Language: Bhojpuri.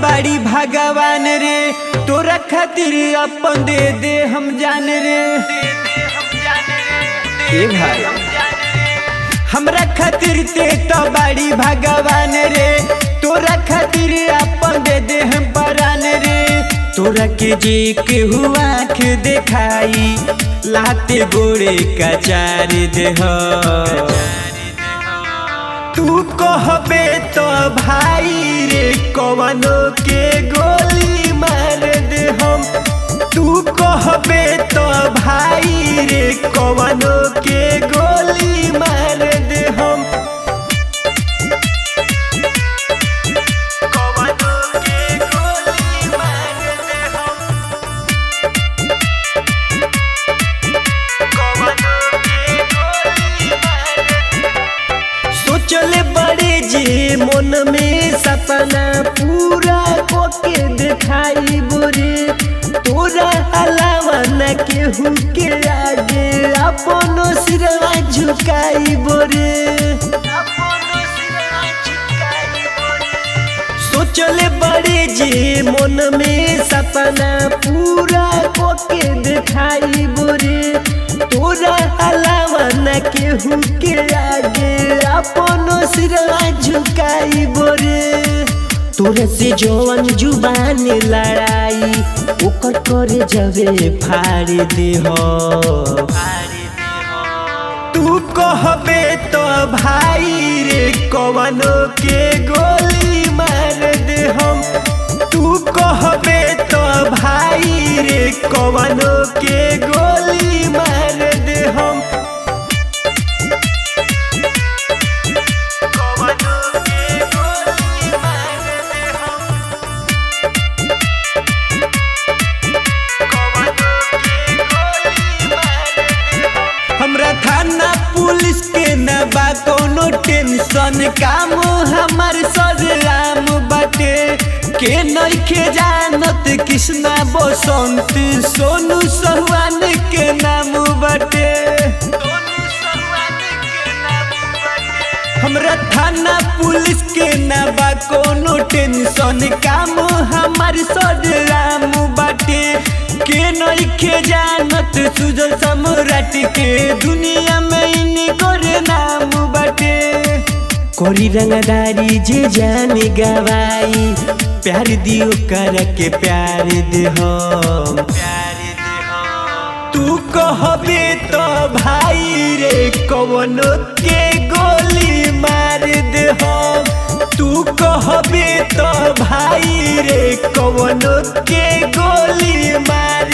बाड़ी भगवान रे, तोरा खातिर अपन दे दे हम जान रे। ए भाई हमरा खातिर ते तो बाड़ी भगवान रे, तोरा खातिर अपन दे दे हम परान रे। तोरा के जी के हुआ आँख देखाई, लाते गोड़े कचार दे हो। तू कहबे तो भाई रे कवनो के गोली मार दे हम। तू कहबे तो भाई रे कवनो के गोली मार दे हम। कवनो के गोली मार दे हम। कवनो के गोली मार दे हम। सोचले बड़े जे मन में सपना पूरा कोके दिखाई बोरे, तोरा अलावा न केहू के आगे अपन सिरवा झुकाई बोरे। सोचले बड़े जे मन में सपना पूरा कोके दिखाई बोरे, तोरा अलावा न केहू के आगे अपन सिरवा झुकाई बोरे। तोरा से जवन जुबान लड़ाई ओकर करे जवे फाड़ दे हो। तू कहबे तो भाई रे कवनो के गोली मार दे हम। तू कहबे तो भाई रे कवनो के गोली मार दे हम। कवनो के गोली मार दे हम। कवनो के गोली मार दे हम। हमरा थाना पुलिस के न बा कोनो टेंशन, काम हमार सजराम बाटे। के नइखे जानत कृष्णा बसंत सोनू सहुआन के नाम बाटे। हमरा थाना पुलिस के न बा कोनो टेंशन, काम हमार सजराम बाटे। के नइखे जानत सुजल सम्राट के दुनिया में इनकर नाम बाटे। कोरी रंगदारी जे जान गवाई, प्यार दियो कर के प्यार दे हम। तू कहबे तो भाई रे कवनो के गोली मार दे हम। तू कहबे तो भाई रे कवनो के गोली मार